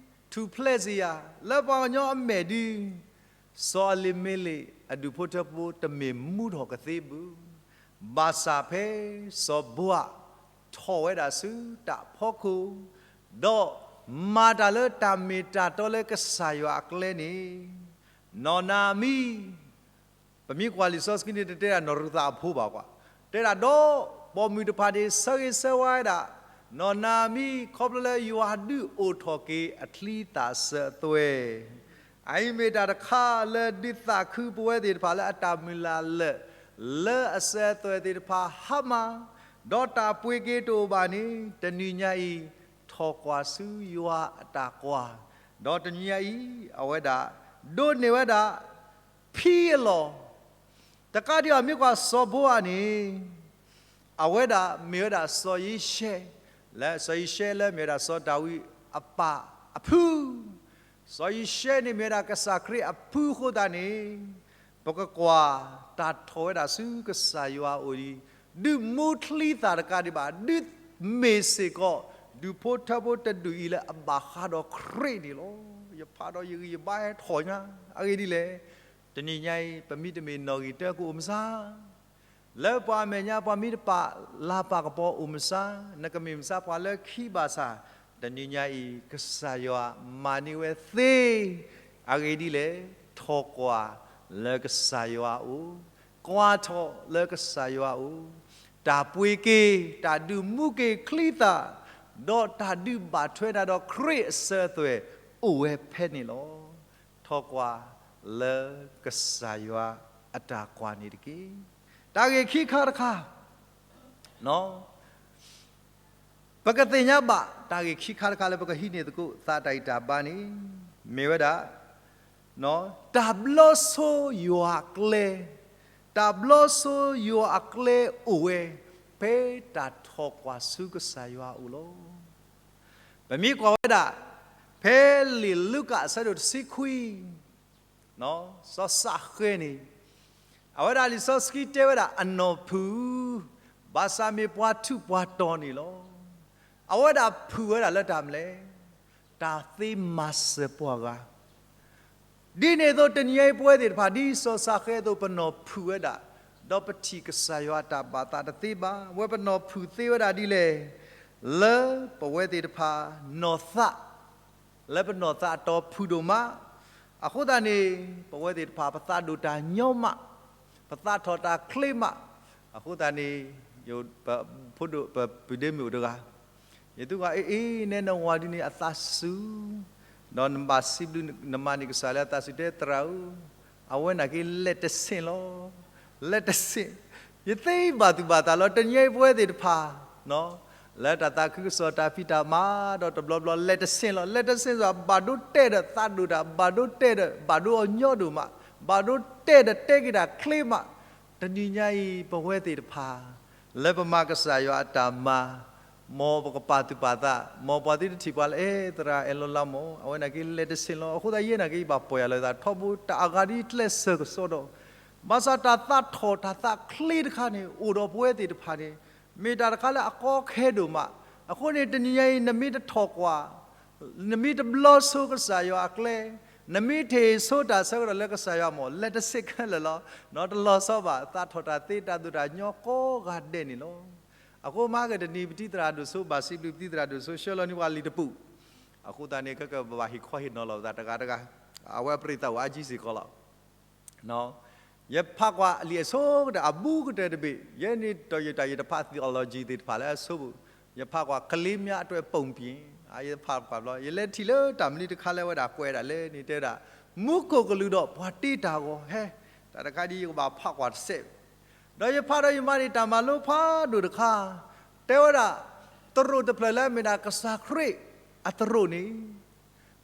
ထူၣ်ဖျဲးစ့ၢ်ယၤ, လၢပှၤကညီအမဲာ်ဒုး စီၤအလံၤမ့လ့းအဒူၣ်ဖိထၢဖိတမ့ၢ်မူထီၣ်ကသ့ဘၣ်. ဘၣ်ဆၣ်ဖဲစီၤဘိအးထီၣ်ဝဲဒၣ်ဆူတၢ်ဖီခိၣ်, ဒီးမၤတၢ်လၢတၢ်မ့ၢ်တၢ်တီလၢကစၢ်ယွၤအကျဲန့ၣ်, နီၢ်နၤအမံၤ ပမ့ၢ်ကွၢ်လံာ်စီဆှံန့ၣ် တတဲဒၣ်နီၢ်ရူၤသးအဖိဘၣ်ကွၢ်, တဲဒၣ်ဒီးပိာ်မုၣ်တဖၣ်န့ၣ် ဆၢဂ့ၤဆၢဝါဝဲဒၣ် နီၢ်နၤအမံၤ ခီဖျိလၢယွၤဒုးအိၣ်ထီၣ်က့ၤအချံသၣ်အစၢၤအသွဲၣ်. အအံၤမ့ၢ်တၢ်တခါလၢဒုးသးခုပဝဲသ့ၣ်တဖၣ်လၢအတၢ်မုၢ်လၢ်လၢာ် လၢအစၢၤအသွဲၣ်သ့ၣ်တဖၣ်ဟါမၢ်, ဒီးတၢ်ပှ့ၤက့ၤတအိၣ်ဘၣ်န့ၣ် တနံၤညါအံၤ ထီၣ်ကွၢ်ဆူယွၤအတၢ်ကွၢ်, ဒီးတနံၤညါအံၤ အဝဲဒၣ် ဒိးန့ၢ်ဝဲဒၣ် ဖံအလီၢ်, တကးဒံးဘၣ်မ့ၢ်ကွၢ်စီၤဘိအးန့ၣ် အဝဲဒၣ်မ့ၢ်ဝဲဒၣ်စီၤယံၤၡဲ, လၢစီၤယံၤၡဲလၢမ့ၢ်ဝဲဒၣ်စီၤဒၤဝံးအပၢ်အဖု, စီၤယံၤၡဲန့ၣ်မ့ၢ်ဝဲဒၣ်ကစၢ်ခရံာ်အဖုအဃိသတးန့ၣ် ပကကွၢ်တၢ်ထီၣ်ဝဲဒၣ်ဆူကစၢ်ယွၤအအိၣ်ဒီး ဒုးမူချံသၣ်တကးဒံးဘၣ် ဒုးမ့ၢ်စ့ၢ်ကီး ဒူၣ်ဖိထၢဖိတဒူၣ်အံၤလၢအဘၣ်ဃးဒီးခရံာ်န့ၣ်လီၤ. ယဖးဒီးယဂံၢ်ယဘါဟဲထီၣ်ညါ အဂ့ၢ်ဒ်လဲၣ်. တနံၤညါအံၤ ပမ့တမ့ၢ်နီၣ်ဂံၢ်တၢကအိၣ်မဆါ လၢပှၤအမဲာ်ညါ ပှၤမ့ၢ်တပာ်လၤပာ်ကပီၤအိၣ်မဆါ, နကမ့ၢ်မဆါပှၤလၢခံဘၣ်ဆၣ်, တနံၤညါအံၤ ကစၢ်ယွၤမၤန့ၢ်ဝဲသ့, အဂ့ၢ်ဒ်လဲၣ်, ထီၣ်ကွၢ်လၢကစၢ်ယွၤအအိၣ်, ကွၢ်ထီၣ်လၢကစၢ်ယွၤအအိၣ်, တၢ်ပှ့ၤက့ၤ တၢ်ဒုးမူက့ၤချံသၣ်, ဒီးတၢ်ဒုးဘၣ်ထွဲနၤဒီးခရံာ်အစၢၤအသွဲၣ်အိၣ်ဝဲဖဲန့ၣ်လီၤ. ထီၣ်ကွၢ်လၢကစၢ်ယွၤအတၢ်ကွၢ်န့ၣ်တက့ၢ်. တၢ်ဂ့ၢ်ခံခါတခါ, ပကသ့ၣ်ညါဘၣ်တၢ်ဂ့ၢ်ခံခါတခါလၢပကဟံးန့ၢ်သကိးသးတၢ်ဂံၢ်တၢ်ဘါန့ၣ်, မ့ၢ်ဝဲဒၣ် တၢ်ဘျီဆိယွၤအကျဲ, တၢ်ဘျီဆိယွၤအကျဲအိၣ်ဝဲ ဖဲတၢ်ထီၣ်ကွၢ်ဆူကစၢ်ယွၤအအိၣ်လီၤ. ပမ့ၢ်ကွၢ်ဝဲဒၣ် ဖဲလံာ်လူၤကၣ်အဆၢဒိၣ်တဆံခွံ စီၤစးဃဲန့ၣ်, အဝဲဒၣ်လံာ်စီဆှံတဲဝဲဒၣ်အနီၢ်ဖုၣ်, ဘၣ်ဆၣ်မ့ၢ်ပှၤထူးပှၤတီၤန့ၣ်လီၤ. အဝဲဒၣ်ဖုၣ်ဝဲဒၣ်လၢတၢ်မနုၤလဲၣ်, တၢ်သ့မၤစၢၤပှၤဂၤ ဒ်န့ၣ်အသိး တနံၤအံၤပဝဲသ့ၣ်တဖၣ် ဒ်စီၤစးဃဲအသိး ပနီၢ်ဖုၣ်ဝဲဒၣ်, ဒီးပထံၣ်ကစၢ်ယွၤအတၢ်ဘၣ်သးတသ့ဘၣ်. ဝဲပနီၢ်ဖုၣ်သ့ဝဲဒၣ်ဒ်လဲၣ်, လၢပဝဲသ့ၣ်တဖၣ်နီၢ်သး, လၢပနီၢ်သးအတီၤဖုၣ်ဒိၣ်မး, အဃိသတးန့ၣ် ပဝဲသ့ၣ်တဖၣ် ပသးဒိၣ်တၢ်ညီမး, ပသးထီၣ်တၢ်ချ့မး, အဃိသတးန့ၣ် ယဖိဒိၣ်ပပုၢ်ဒ့မုၣ်အိၣ်တဂၤ ယသူကီး အ့ အ့ နဲနဝၤဒုန့ၣ် အသးစူၤ, ဒီးနဘၣ်စံးဘျုးနမၤန့ၢ်ကစၢ်လၢအသးစူၤ တဲသရၣ်ဧၢ, အဝဲန့ၣ်က့ၤလဲၤတဆ့ၣ်လီၤ, လဲၤတဆ့ၣ်, ယသ့ဘၣ်သူၣ်ဘၣ်သးလီၤ. တနံၤအံၤပဝဲသ့ၣ်တဖၣ် လၢတၢ်သးခုကစီၣ်တၢ်ဖံးတၢ်မၤ ဒီးတဘျီဘျီလဲၤတဆ့ၣ်လီၤ, လဲၤတဆ့ၣ်လီၤ ဘၣ်ဒိတဲဒီးသးဒိၣ်တၢ်, ဘၣ်ဒိတဲဒီး ဘၣ်ဒိအီၤညီဒိၣ်မး, ဘၣ်ဒိတဲဒီးတဲက့ၤတၢ်ချ့မး, တနံၤညါအံၤ ပဝဲသ့ၣ်တဖၣ် လၢပမၤကစၢ်ယွၤအတၢ်မၤ, မ်ပကပာ်သူၣ်ပာ်သး, မ်ပှၤသုတထံၣ်ပှၤလၢ အဲ သရၣ်အဲၣ်လီၤလါမၢ်, အဝဲန့ၣ်က့ၤလဲၤတဆ့ၣ်လီၤ. အဃိသတးယဲန့ၣ်က့ၤ ယဘၣ်ပီၢ်ယၢ်လီၤသးထီဘိ တၢ်အဂၤဒ်ကျဲးစၢးကစီဒီး, ဘၣ်ဆၣ်တၢ်သးထီၣ်တၢ်သးချ့တခါန့ၣ် အိၣ်ဒီးပဝဲသ့ၣ်တဖၣ်န့ၣ်, မ့ၢ်တၢ်တခါလၢအကီခဲဒိၣ်မး, အဃိန့ၣ် တနံၤညါအံၤ နမ့ၢ်တထီၣ်ကွၢ် နမ့ၢ်တဘျီဆိကစၢ်ယွၤအကျဲ, နမ့ၢ်တဟ့ၣ်ဆိတၢ်ဆၢကတီၢ်လၢကစၢ်ယွၤမၢ်, လဲၤတဆ့ၣ်ခဲလၢာ်လီၤ. နတလီၤဆီဘၣ်, သးထီၣ်တၢ်သ့တၢ်ဒိၣ်တၢ်ညီကိးဂၤဒဲးန့ၣ်လီၤ. အဃိမဟါကတနံၤ ပတံၤသရၣ်ဒိၣ်စိ ဘၣ်စံးဘျုးပတံၤသရၣ်ဒိၣ်စိ ဆှၢလီၤန့ၢ်ပှၤလံာ်တပူၤ, အဃိသတးန့ၣ် ကကဘၣ်ဟ့ၣ်ခီဟ့ၣ်နီၤလီၤပသးတဂၤတဂၤ, အဝဲအပြံးသးအိၣ်အါကံစ့ၢ်ကီးလီၤ. ယဖးကွၢ်လံာ်အဆိကတၢၢ်အဘူးကတၢၢ်တဘ့ၣ်, ယဲန့ၣ်တီၢ်ယတၢ်ယတဖး theology သ့ၣ်တဖၣ်လၢအဆိပူၤ, ယဖးကွၢ် ကလေးများအတွက် ပုံပြင်, ယဖးကွၢ်ဘျီ ယလဲၤထံၣ်လၢတၢ်မနုၤတခါလၢအဝဲဒၣ်ကွဲးဒၣ်လဲၣ်န့ၣ် တဲဝဲဒၣ် မူခိၣ်ကလူးဒီးပှၤတ့တၢ်ဂီၤ ဟဲ, တၢ်တခါဒ်ယကဘၣ်ဖးကွၢ်တစဲး, ဒီးယဖးဒီးယမၤန့ၢ်တၢ်မၤလိဖးဒိၣ်တခါ, တဲဝဲဒၣ် သရိာ်တဖျၢၣ်လၢအမ့ၢ်ဒၣ်ကစၢ်ခရံာ်အသရိာ်န့ၣ်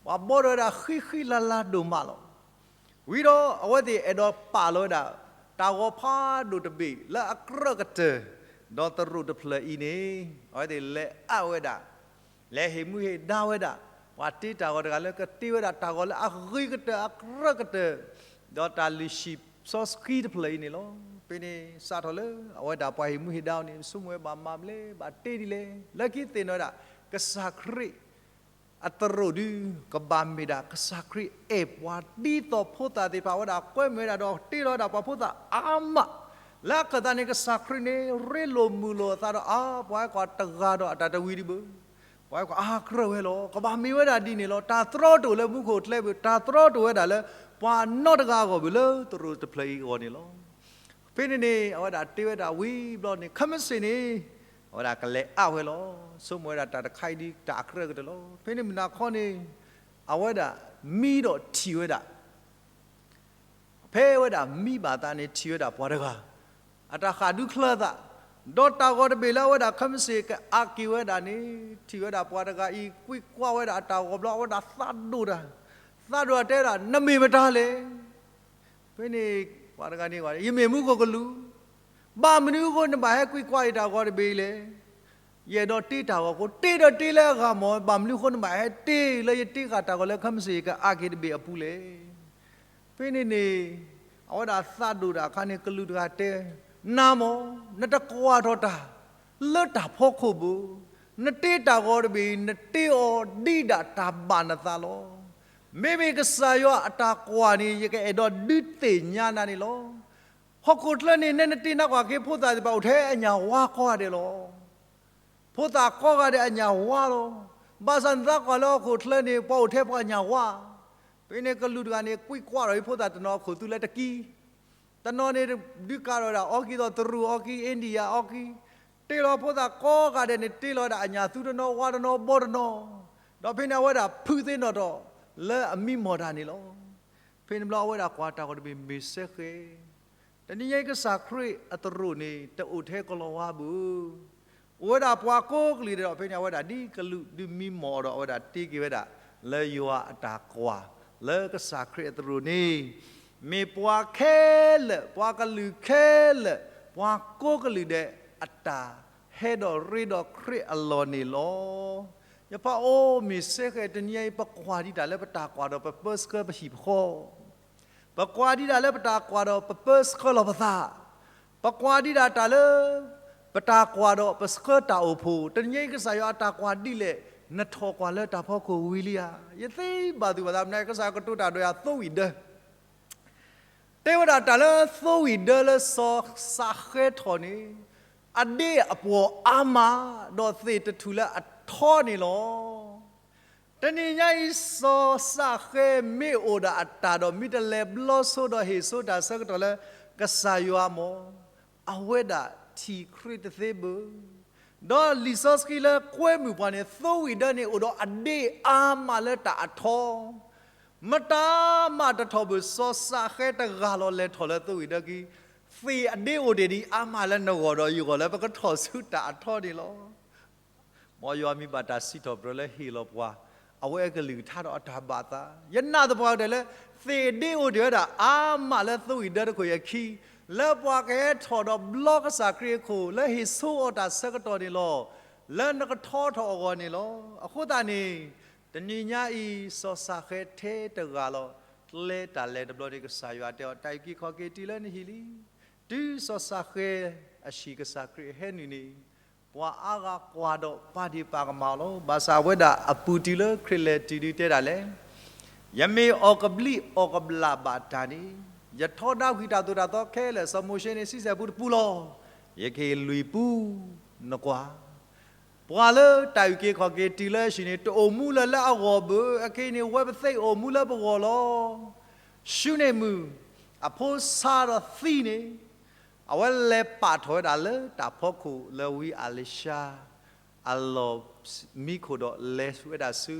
ပှၤဘှီထီၣ်ဝဲဒၣ်ဃံဃံလၤလၤဒိၣ်မးလီၤ. ဝံၤဒီးအဝဲသ့ၣ်အဲၣ်ဒိးပာ်လီၤဝဲဒၣ် တၢ်ဂီၤဖးဒိၣ်တဘ့ၣ်လၢအကြၢးကတၢၢ်, ဒီးသရိာ်တဖျၢၣ်အံၤန့ၣ် အဝဲသ့ၣ်လဲၤအးဝဲဒၣ်, လဲၤဟ့ၣ်မူဟ့ၣ်ဒါဝဲဒၣ် ပှၤတ့တၢ်ဂီၤတဂၤလၢကတ့ဝဲဒၣ်တၢ်ဂီၤလၢအဂ့ၤကတၢၢ်အကြၢးကတၢၢ်, ဒီးတၢ်လုၢ်ဟံၣ်စီဆှံတဖျၢၣ်အံၤန့ၣ်လီၤ. ဖဲန့ၣ်စးထီၣ်လၢအဝဲဒၣ်ပှၤဟ့ၣ်မူဟ့ၣ်ဒါအီၤန့ၣ် ဆိကမိၣ်ဝဲဘၣ်မၤမနုၤလဲၣ် ဘၣ်တ့ဒ်လဲၣ်, လၢခံသ့ၣ်နီၣ်ဝဲဒၣ် ကစၢ်ခရံာ်အသရိာ်ဒုး ကဘၣ်မ့ၢ်ဒၣ်ကစၢ်ခရံာ်အဲၣ်ပှၤ ဒ်သိးဖိသၣ်သ့ၣ်တဖၣ် အဝဲဒၣ်ကွဲမုာ်ဝဲဒၣ်ဒီးတ့လီၤဝဲဒၣ်ပှၤဖိသၣ်အါမး, လၢအခၢၣ်သးန့ၣ် ကစၢ်ခရံာ်န့ၣ် ရ့လိာ်မုာ်လိာ်အသးဒီး အါ ပှၤဟဲကွၢ်တဂၤဒီးအတၢ်တဝံၤဒံးဘၣ်, ပှၤဟဲကွၢ်အါကြၢးဝဲလီၤ. ကဘၣ်မ့ၢ်ဝဲဒၣ်ဒ်န့ၣ်လီၤ. တၢ်သရီတအိၣ်လၢမူခိၣ်ကျဲဘၣ်, တၢ်သရီတအိၣ်ဝဲဒၣ်လၢ ပှၤနီတဂၤအဂီၢ်ဘၣ်, လၢသရိာ်တဖျၢၣ်အံၤအဂီၢ်န့ၣ်လီၤ. ဖဲန့ၣ်န့ၣ် အဝဲဒၣ်တ့ဝဲဒၣ်ဝံၤဘျီန့ၣ် ခဲမုၢ်ဆ့ၣ်န့ၣ် အဝဲဒၣ်ကလဲၤအါဝဲလီၤ. ဆိကမိၣ်ဝဲဒၣ်တၢ်တခါအံၤဒ် တၢ်အကြၢးကတၢၢ်လီၤ. ဖဲန့ၣ်မုၢ်နၤခီန့ၣ် အဝဲဒၣ်မံဒီးထံၣ်ဝဲဒၣ် ဖဲအဝဲဒၣ်မံဘၣ်သးန့ၣ် ထံၣ်ဝဲဒၣ်ပှၤတဂၤ အတၢ်ဃၣ်ဒုးချၢသး, ဒီးတၢ်ဂီၤတဘ့ၣ်လၢအဝဲဒၣ်ခဲမုၢ်ဆ့ၣ်ကအါက့ၤဝဲဒၣ်န့ၣ် ထံၣ်ဝဲဒၣ်ပှၤတဂၤအံၤ ကွံာ်ကွၢ်ဝဲဒၣ်အတၢ်ဂီၤဘျီ အဝဲဒၣ်သးဒိၣ်တၢ်, သးဒိၣ်တၢ်တဲဒၣ် နမ့ၢ်မတၤလဲၣ်. ဖဲန့ၣ် ပှၤတဂၤန့ၣ် ယမ့ၢ်မူခိၣ်ကလူး, ဘၣ်မနုၤအဃိနဘၣ်ဟဲကွံာ်ကွၢ်အံၤတၢ်ဂီၤတဘ့ၣ်အံၤလဲၣ်. ယအဲၣ်ဒိးတ့တၢ်ဂီၤအဃိ, တ့ဒီးတ့လၢအဂၤမး, ဘၣ်မနုၤအဃိနဘၣ်ဟဲတ့လၢယတ့ဃာ်တၢ်ဂီၤလၢခဲမုၢ်ဆ့ၣ် ယကအါက့ၤတဘ့ၣ်အပူၤလဲၣ်. ဖဲန့ၣ်န့ၣ် အဝဲဒၣ်သးဒိၣ်တၢ်အခါန့ၣ် ကလူးတဂၤတဲ, နၤမး, နတကွၢ်ထီၣ်တၢ်လၢတၢ်ဖီခိၣ်ဘၣ်. နတ့တၢ်ဂီၤတဘ့ၣ်အံၤ နတ့အီၤဒ်ဒၣ်တၢ်ဘၣ်နသးလီၤ. မ့မ့ၢ်ကစၢ်ယွၤအတၢ်ကွၢ်န့ၣ် ယကအဲၣ်ဒိးဒုးသ့ၣ်ညါနၤန့ၣ်လီၤ. ဟီၣ်ခိၣ်ချၢန့ၣ် နဲနတ့နါကွၢ်က့ၤ ဖိသၣ်သ့ၣ်တဖၣ်အိၣ်ထဲအညၣ်ဝါကိးဂၤဒဲးလီၤ. ဖိသၣ်ကိးဂၤဒဲးအညၣ်ဝါလီၤ. ဘၣ်ဆၣ်နသးကွၢ်လၢဟီၣ်ခိၣ်ချၢန့ၣ် ပှၤအိၣ်ထဲပှၤညၣ်ဝါ. ဖဲန့ၣ်ကလူးတဂၤန့ၣ် ကွံာ်ကွၢ်ထီၣ်အံၤဖိသၣ်တနီၤအခိၣ်သူလၢတကံ, တနီၤန့ၣ် ဒုးကးထီၣ်ဝဲဒၣ်အီကံ သိးတရူးအီကံ အ့ဒံယါအီကံ, တ့လီၤဖိသၣ်ကိးဂၤဒဲးန့ၣ် တ့လီၤဝဲဒၣ်အညၣ်သူတနီၤ ဝါတနီၤ ဘီတနီၤ, ဒီးဖဲန့ၣ်အဝဲဒၣ်ဖုးသ့ၣ်နီၣ်ထီၣ်လၢအမံမီၢ်တၢ်န့ၣ်လီၤ. ဖဲန့ၣ်ဘျီအဝဲဒၣ်ကွၢ်တၢ်ဂီၤတဘ့ၣ်မ့ၢ်စဲဃဲ တနံၤညါအံၤကစၢ်ခရံာ်အသရိာ်န့ၣ် တအိၣ်ထဲကလီၤဝါဘၣ်. အိၣ်ဝဲဒၣ်ပှၤကိးကလုာ်ဒဲးဒီး ဖဲန့ၣ်အဝဲဒၣ်ဒ်ကလူးဒုးမံမီၢ်အီၤဒီး အဝဲဒၣ်တ့က့ၤဝဲဒၣ် လၢယွၤအတၢ်ကွၢ် လၢကစၢ်ခရံာ်အသရိာ်န့ၣ် မ့ၢ်ပှၤခဲလၢာ် ပှၤကလုာ်ခဲလၢာ် ပှၤကိးကလုာ်ဒဲး အတၢ်ဟဲဒီးရ့ဒီးခရံာ်အလီၢ်န့ၣ်လီၤ. ယဖးအိၣ်မ့ၢ်စဲဃဲ တနံၤညါအံၤ ပကွၢ်ဒံးတၢ်လၢပတၢ်ကွၢ်ဒီးပပၢဆှၢပဟံၣ်ပဃီ ပကွၢ်ဒံးတၢ်လၢပတၢ်ကွၢ်ဒီးပပၢဆှၢလီၤပသး, ပကွၢ်ဒံးဒၣ်တၢ်လၢ ပတၢ်ကွၢ်ဒီးပဆှၢတၢ်အိၣ်ဖှိၣ်, တနံၤညါအံၤကစၢ်ယွၤအတၢ်ကွၢ်ဒ်လဲၣ်, နထီၣ်ကွၢ်လၢတၢ်ဖီခိၣ်ဝံၤလံဧါ. ယသ့ဘၣ်သူၣ်ဘၣ်သး မနုၤကစၢ်ယွၤကတိၤတၢ်ဒီးယၤသိဝံၣ်ဒၢ တဲဝဲဒၣ်တၢ်လၢသိဝံၣ်ဒၢလၢစီၤစးဃဲထီၣ်န့ၣ် အဒ့အပှီၢ်အါမး, ဒီးသ့ၣ်တထူၣ်လၢအထီန့ၣ်လီၤ. တနံၤညါအံၤ စီၤစးဃဲမ့ၢ်အိၣ်ဒၣ်အတၢ်ဒီး မ့ၢ်တလဲၤဘျီဆိဒီးဟ့ၣ်ဆိတၢ်ဆၢကတီၢ်လၢကစၢ်ယွၤမး, အဝဲဒၣ်ထံၣ်ခရံာ်တသ့ဘၣ်. ဒီးလံာ်စီဆှံလၢကွဲမုာ်ပှၤန့ၣ် သိဝံၣ်ဒၢန့ၣ် အိၣ်ဒီးအဒ့အါမးလၢတၢ်အထီ မတၤမးတထီၣ်ဘၣ် စီၤစးဃဲတဂၤလီၤ လဲၤထီၣ်လၢသိဝံၣ်ဒၢခံ, သ့ၣ်အဒ့အိၣ်တ့ၢ်ဒံးအါမးလၢနဂီၢ်ဒီးယဂီၢ်လၢပကထီၣ်ဆူတၢ်အထီန့ၣ်လီၤ. မ်ယွၤမ့ၢ်ဘၣ်တၢ်စံးထီၣ်ပတြၢၤလၢဟ့ၣ်လီၤပှၤ အဝဲအကလုၢ်ကထါဒီးအတၢ်ဘၣ်သး, ယနာ်သပှၢ်ကတၢၢ်လၢ သ့ၣ်အဒ့အိၣ်တ့ၢ်ဝဲဒၣ်အါမးလၢသိဝံၣ်ဒၢတခိၣ်အံၤအခံ, လၢပှၤကဟဲထီၣ်ဒီးဘျီကစၢ်ခရံာ်အခိၣ် လၢဟ့ၣ်ဆိအီၤတၢ်ဆၢကတီၢ်န့ၣ်လီၤ. လၢနကထီထီၣ်အဂီၢ်န့ၣ်လီၤ. အဃိသတးန့ၣ် တနံၤညါအံၤ စီၤစးဃဲထဲတဂၤလီၤ. ကျဲတၢ်လဲၤတဘျီန့ၣ် ကစၢ်ယွၤတဲအီၤ တၢ်အုၣ်က့ၤခီၣ်က့ၤတုၤလၢနဟံၣ်လံ. တုၤစီၤစးဃဲအဟံၣ်ကစၢ်ခရံာ်အဟဲနုာ်န့ၣ် ပှၤအါဂၤကွၢ်ဒီးပာ်ဒ့ၣ်ပာ်ကမၣ်လီၤ. ဘၣ်ဆၣ်အဝဲဒၣ်အပူၤတုၤလၢခရံာ်လဲၤတုၤဒုးတဲဒၣ်လဲၣ်, ယမ့ၢ်အီၣ်ကဘျံးအီၣ်ကဘျၣ်ဘၣ်တၢ်န့ၣ် ယထီဒါဝံၣ်တၢ်သိၣ်တၢ်သီခဲလၢာ် စီၤမိၤၡ့န့ၣ် ဆံဆဲၣ်ပူတပူလီၤ. ယကဟ့ၣ်လွံၢ်ပူနကွၢ် ပှၤလၢတၢ်အုၣ်က့ၤခီၣ်က့ၤတုၤလၢဟံၣ်န့ၣ် တအိၣ်မူလၢၤလၢအဂီၢ်ဘၣ်. အခဲအံၤန့ၣ် ဝဲပသ့ၣ်အိၣ်မူလၢပဂီၢ်လီၤ. ၡူန့ၢ်မုၢ် အဖိဆါဒီးသံန့ၣ် အဝဲလဲၤပာ်ထီၣ်ဝဲဒၣ်လၢတၢ်ဖီခိၣ်လၢဝံအၤလံၤၡါ အလီၢ်မံခိၣ်ဒီးလဲၤဝဲဒၣ်ဆူ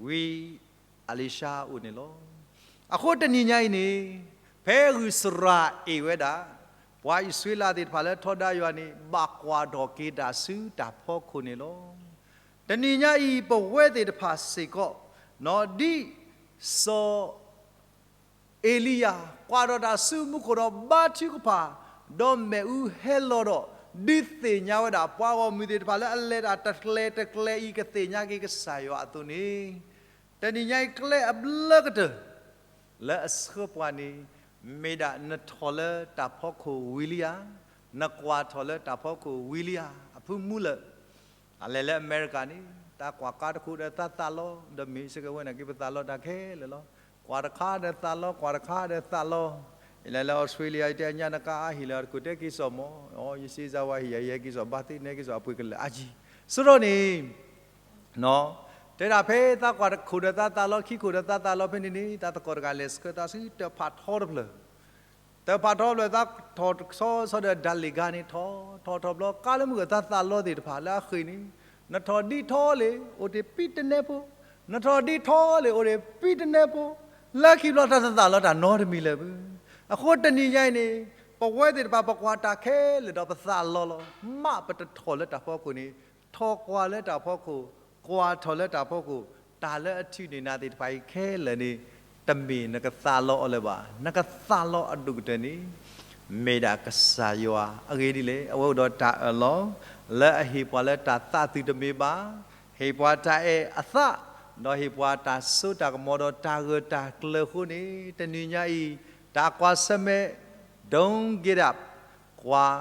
ဝံအၤလံၤၡါအအိၣ်န့ၣ်လီၤ. အဃိတနံၤညါအံၤန့ၣ် ဖဲဂုၢ်စရၤအ့ၣ်ဝဲဒၣ် ပှၤအံၣ်စရ့လးသ့ၣ်တဖၣ်လၢထီဒါယွၤန့ၣ် ဘၣ်ကွၢ်ထီၣ်က့ၤတၢ်ဆူတၢ်ဖီခိၣ်န့ၣ်လီၤ. တနံၤညါအံၤ ပဝဲသ့ၣ်တဖၣ်စ့ၢ်ကီး ဒ်စီၤ အ့လံယၤ ကွၢ်ထီၣ်တၢ်ဆူမူခိၣ်ဒီးဘါထုကဖၣ်, ဒီးမ့ၣ်အူဟဲလီၤဒီး ဒုးသ့ၣ်ညါဝဲဒၣ် ပှၤဂီၢ်မုၢ်သ့ၣ်တဖၣ်လၢအလဲၤတၢ်တကျဲၤတကျဲၤအံၤ ကသ့ၣ်ညါက့ၤကစၢ်ယွၤအသိးန့ၣ်, တနံၤညါအံၤကျဲအဘျၢကတၢၢ် လၢအဆှၢပှၤန့ၣ် မ့ၢ်ဒၣ်နထီၣ်လၢတၢ်ဖီခိၣ်ဝံၤလံဧါ, နကွၢ်ထီၣ်လၢတၢ်ဖီခိၣ်ဝံၤလံဧါ. အဖုမူလၢာ် အလဲၤလၢအမဲရကၤန့ၣ် တၢ်ကွၢ်ကါတခိၣ်ဒီးတၢ်သးလီ, ဒီးမ့ၢ်စ့ၢ်ကီးဝဲန့ၣ်က့ၤ ပသးလီတၢ်ခဲလၢာ်လီၤ. ကွၢ်တခါဒီးသးလီ, ကွၢ်တခါဒီးသးလီ. ယလဲၤလၢအီစထြ့လယါ ယတဲအညါနကါအါဟံၣ်လၢတခိၣ်တဲက့ၤစိာ်မး, ယစ့စါဝါဟံၣ်ယၤ ယဟဲက့ၤစိာ်ဘၣ်သ့ၣ် နဟဲက့ၤစိာ်အပှ့ၤကလဲာ်အါကံ. ဆူထီၣ်န့ၣ် တဲဒၣ်ဖဲသးကွၢ်ခိၣ်ဒီးသးသးလီ ခံခိၣ်ဒီးသးသးလီဖဲန့ၣ်န့ၣ် တၢ်သကိးတဂၤလဲၤဆှၢသးဆူ တၢ်ဖးထီတဖျၢၣ် တၢ်ဖးထီတဖျၢၣ် သးထီၣ်ဆီဆီဒီးဒၣ်လ့ၣ်ဂၤန့ၣ် ထီၣ်ထီၣ်ထီၣ်ဘျီ ကါလၢမုၢ်ဂီၤသးသးလီသ့ၣ်တဖၣ်လၢအဃ့ၢ်န့ၣ် နထီၣ်ဒ်ထီလံ အိၣ်တ့ၢ်ပံတနဲဖိ, နထီၣ်ဒ်ထီလံ အိၣ်တ့ၢ်ပံတနဲဖိ, လၢခံဘျီတၢ်တသးလီတၢ်နီတမံၤလၢၤဘၣ်. အဃိတနံၤညါအံၤန့ၣ် ပဝဲသ့ၣ်တဖၣ် ပကွၢ်တၢ်ခဲလၢာ်ဒီးပသးလီလီၤ. မ့ၢ်ပတထီၣ်လၢတၢ်ဖီခိၣ်န့ၣ် ထီၣ်ကွၢ်လၢတၢ်ဖီခိၣ်, ကွၢ်ထီၣ်လၢတၢ်ဖီခိၣ်, တၢ်လၢအထုးန့ၢ်နၤသ့ၣ်တဖၣ်အံၤခဲလၢာ်န့ၣ် တမ့ၢ်နကသးလီအီၤလၢၤဘၣ်. နကသးလီအဒိၣ်ကတၢၢ်န့ၣ် မ့ၢ်ဒၣ်ကစၢ်ယွၤ. အဂ့ၢ်ဒ်လဲၣ်, အဝဲအိၣ်ဒီးတၢ်အၢၣ်လီၤ လၢအဟ့ၣ်ပှၤလၢတၢ်သးသုးတမ့ၢ်ဘၣ်, ဟ့ၣ်ပှၤတၢ်အဲၣ်အသး, ဒီးဟ့ၣ်ပှၤတၢ်စိတၢ်ကမီၤဒီးတၢ်ဂၢၢ်တၢ်ကျၢၤအဃိန့ၣ် တနံၤညါအံၤ တၢ်ကွၢ်ဆၢၣ်မဲာ် don't give up, ကွၢ်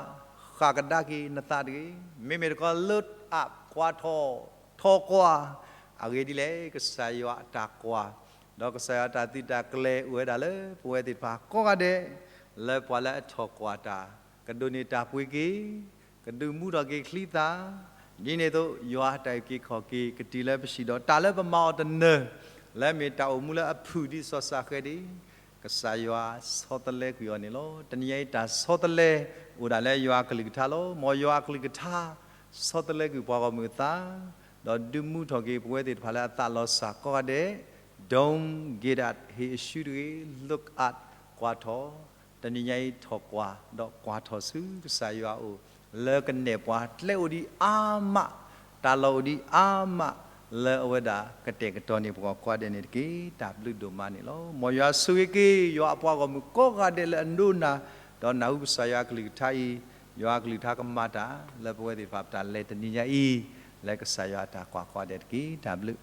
ဃၣ်ကဒါက့ၤနသးတဂ့ၤ. မ့မ့ၢ်တခီ look up, ကွၢ်ထီၣ်, ထီၣ်ကွၢ်. အဂ့ၢ်ဒ်လဲၣ်, ကစၢ်ယွၤအတၢ်ကွၢ် ဒီးကစၢ်ယွၤအတၢ်သုးတၢ်ကျဲၤအိၣ်ဝဲဒၣ်လၢပဝဲသ့ၣ်တဖၣ်ကိးဂၤဒဲး, လၢပှၤလၢအထီၣ်ကွၢ်တၢ် ကဒိးန့ၢ်တၢ်ပှ့ၤက့ၤ, ကဒုးမူထီၣ်က့ၤချံသၣ်, ဒ်န့ၣ်အသိး ယွၤအတၢ်အုၣ်က့ၤခီၣ်က့ၤ ကတုၤလၢပစံၣ်ဒီးတၢ်လၢပမၤအီၤတနၢၤ, လၢမ့ၢ်တၢ်အိၣ်မူလၢအဖုၣ်ဒ်စီၤၡၤဃဲဒၣ် ကစၢ်ယွၤဆီတလဲကွံာ်အီၤန့ၣ်လီၤ. တနံၤညါအံၤတၢ်ဆီတလဲ အိၣ်ဒၣ်လၢယွၤအကလုၢ်ကထါလီၤ. မ်ယွၤအကလုၢ်ကထါ ဆီတလဲကွံာ်ပှၤဂီၢ်မုၢ်အသး, ဒီးဒုးမူထီၣ်က့ၤပဝဲသ့ၣ်တဖၣ်လၢအသးလီၤစၢ်ကိးဂၤဒဲး, don't give up, ဟ့ၣ်အစုတဂ့ၤ, look up, ကွၢ်ထီၣ်, တနံၤညါအံၤထီၣ်ကွၢ် ဒီးကွၢ်ထီၣ်ဆူကစၢ်ယွၤအအိၣ်, လၢကနဲၣ်ပှၤကျဲအိၣ်ဒံးအါမး, တၢ်လီၢ်အိၣ်ဒံးအါမး, လၢအဝဲဒၣ်ကတဲာ်ကတီၤန့ၢ်ပှၤကိးဂၤဒဲးန့ၣ်တက့ၢ်. တၢ်ဘျုးဒိၣ်မးန့ၣ်လီၤ. မ်ယွၤဆိၣ်ဂ့ၤက့ၤ ယွၤအပှၤဂီၢ်မုၢ်ကိးဂၤဒဲးလၢအဒိကနၣ်, ဒီးနၢ်ဟူကစၢ်ယွၤအကလုၢ်ကထါအံၤ, ယွၤအကလုၢ်ကထါကမၤတၢ် လၢပဝဲသ့ၣ်တဖၣ်ပတၢ်လဲၤတနံၤညါအံၤ, လၢကစၢ်ယွၤအတၢ်ကွၢ်ကိးဂၤဒဲးတက့ၢ်. တၢ်ဘျုး